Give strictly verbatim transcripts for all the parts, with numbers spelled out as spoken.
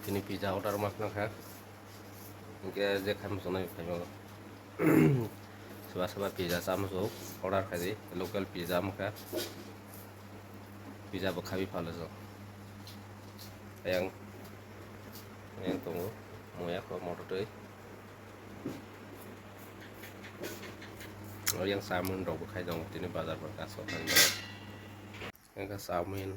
Ini pizza order ma khna kha. Hingke je kha muchungnai phaima. Soba soba pizza cha muchung order khai di, local pizza wngkha. Pizza bo khabi phalo chwng. Ayang, ayang tongo, moya kho motor twi. Ayang chowmin rok bo khai tongo tini bazar bar kaso thangwi. Ayang kha chowmin.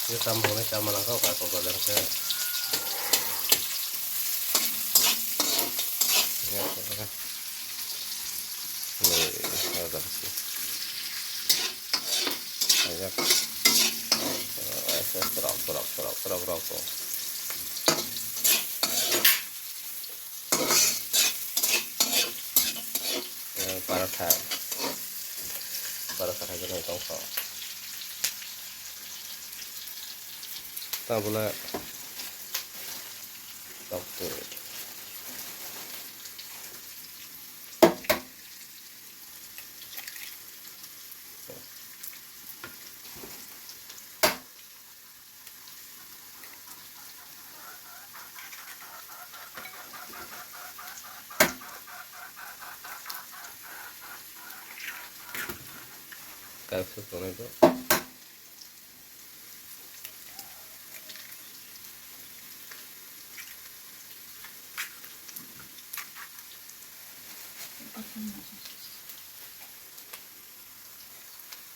Ini tambah ini sama langkau kak kok bazar ke. Ya, ya. Ini, ya, udah sih. Banyak. Eh, serok, serok, serok, serok, serok. Eh, paratha. Paratha khai jani tongkha. Tabula. Tok twi. Kaisa tonwi do.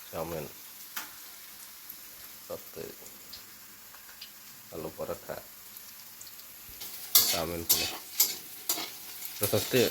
Chowmin. Tok twi. Alu paratha. Chowmin pule. Rothok twi.